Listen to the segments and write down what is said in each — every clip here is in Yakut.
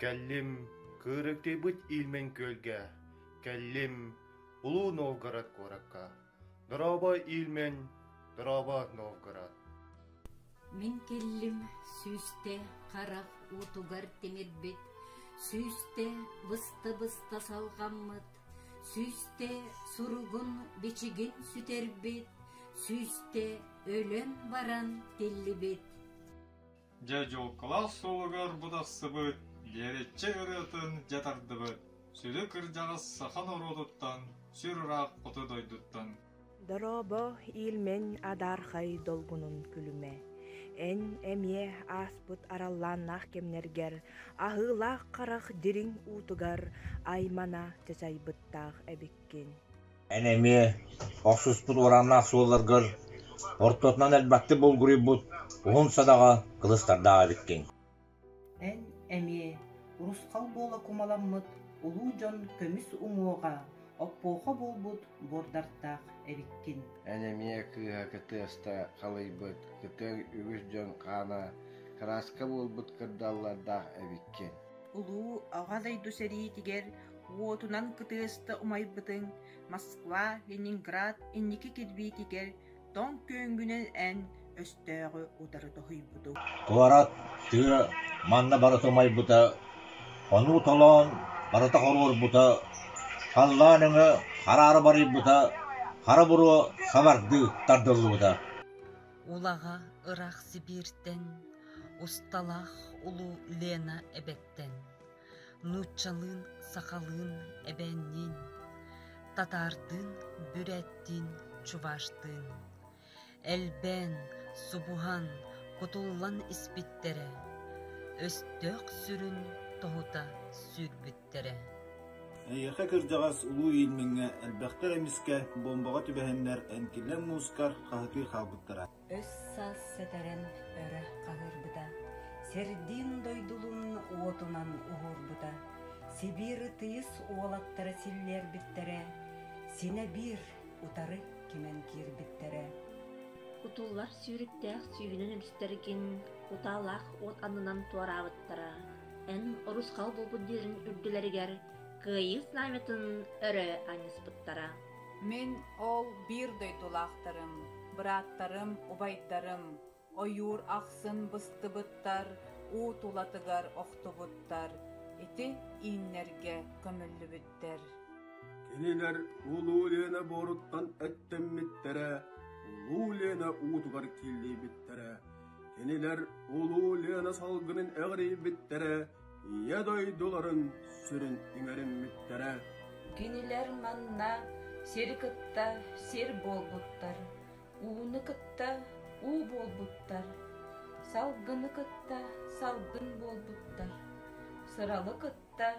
Кэллим, кыырыктыйбыт Ильмень күөлгэ, кэллим Улуу Новгород куоракка. Дорообо, Ильмень, дорообо, Новгород! Мин кэллим сүүстэ харах уутугар тимирбит, сүүстэ быста-быста салҕаммыт, сүүстэ суругун бичигин сүтэрбит, сүүстэ өлөн баран тиллибит. Дьэ дьуолкалаах суолугар бу тахсыбыт, Лиэриччэ ырыатын дьэ тардыбыт, сүдү кырдьаҕас саха норуотуттан, сүр ыраах хоту дойдуттан. Дорообо, Ильмень адаархай долгунун күлүмэ, эн эмиэ ааспыт араллааннаах кэмнэргэр аһыылаах харах дириҥ уутугар аймана чачайбыттаах эбиккин. Эн эмиэ охсуспут уорааннаах суолларгар ортотунан элбэхтик булгуруйбут уһун садаҕа кылыстардаах эбиккин. Эн эмиэ урусхал буола кумаламмыт улуу дьон көмүс уҥуоҕа оппуоха буолбут буордартаах эбиккин. Эн эмиэ кыыһа кытыаста халыйбыт, кытыан үгүс дьон хаана кырааска буолбут кырдаллардаах эбиккин. Улуу Аҕа дойду сэриитигэр уотунан кытыаста умайбытыҥ Москва, Ленинград инники кирбиитигэр тоҥ күөҥҥүнэн эн өстөөҕү утары тоһуйбутуҥ. Куорат, тыа манна барыта умайбыта, хонуу толоон барыта хоруорбута, халлаан өҥө хараара барыйбыта, хара буруо сабардыы тардыллыбыта. Улаҕа ыраах Сибииртэн, усталаах улуу Лена эбэттэн, нууччалыын, сахалыын, эбээнниин, татаардыын, бүрээттиин, чуваштыын элбээн, субуһан, кутуллан испиттэрэ, өстөөх сүрүн тоһута сүүрбүттэрэ. Эйиэхэ кырдьаҕас Улуу Ильмиҥҥэ элбэхтэр эмискэ буомбаҕа түбэһэннэр эҥкиллэн муускар хаһытыы хаалбыттара. Өс-саас сэтэрэн өрө хаһыырбыта, сирдиин дойдулуун уотунан уһуурбута, Сибиир тыйыс уолаттара силлиэрбиттэрэ, синэ биир утары кимэн киирбиттэрэ. Кутуллар сүүрүктээх сүүһүнэн өлүстэргин кутаалаах уот аннынан туораабыттара. Эн урусхал буолбут диэрин үрдүлэригэр Кыайыы знамятын өрө анньыспыттара. Мин ол биир дойдулаахтарым, бырааттарым, убайдарым, ойуур ахсын быстыбыттар, уу тулатыгар охтубуттар, ити ииннэргэ көмүллүбүттэр. Кинилэр Улуу Лена буоруттан эттэммиттэрэ, Улуу Лена уутугар киллийбиттэрэ. Кинилэр Улуу Лена салгынын эҕирийбиттэрэ, Ийэ дойдуларын сүрүн иҥэриммиттэрэ. Кинилэр манна сири кытта сир буолбуттар, ууну кытта уу буолбуттар, салгыны кытта салгын буолбуттар, сыралы кытта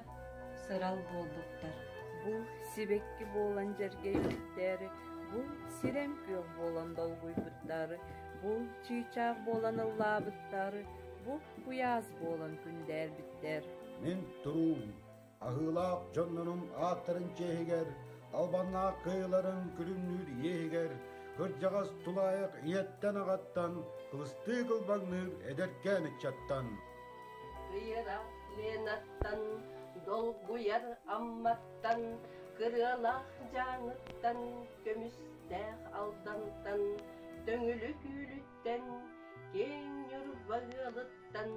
сырал буолбуттар. Бу сибэкки буолан дьэргэйбиттэр, бу сирэм күөх буолан долгуйбуттар, бу чыычаах буолан ыллаабыттар, бу куйаас буолан күндээрбиттэр. Мин туруум, аһыылаах дьоннорум ааттарын чиэһигэр, албаннаах кыайыыларын күлүмнүүр иэһигэр, кырдьаҕас тулаайах ийэттэн-аҕаттан, кылыстыы кылбаҥныыр эдэркээн ыччаттан. Кыйыраах Ленаттан, долгуйар Амматтан, кырыалаах Дьааҥыттан, көмүстээх Алдантан, Төҥүлү күүлүттэн, киэҥ Ньурба ыалыттан,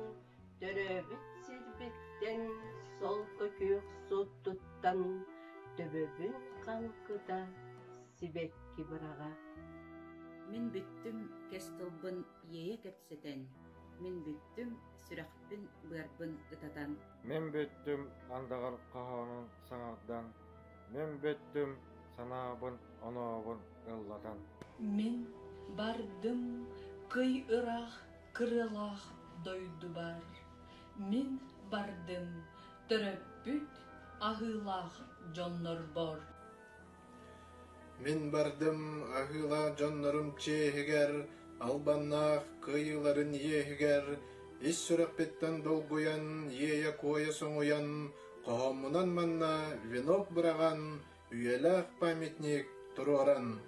төрөөбүт сирбиттэн, солко күөх суоттуттан, төбөбүн хаҥкыта сибэкки быраҕа. Мин бүттүм кэс тылбын иэйэ кэпсэтэн, мин бүттүм сүрэхпин быарбын ытатан. Мин бүттүм андаҕар хоһоонун саҥардан, мин бүттүм санаабын онообун ыллатан. Мин бардым кый ыраах кырыалаах дойдубар, мин бардым төрөппүт аһыылаах дьоннорбор. Мин бардым аһыылаах дьоннорум чиэһигэр, албаннаах кыайыыларын иэһигэр, ис сүрэхпиттэн долгуйан, иэйэ-куойа соҥуйан, хоһооммунан манна венок быраҕан, үйэлээх памятник туруоран.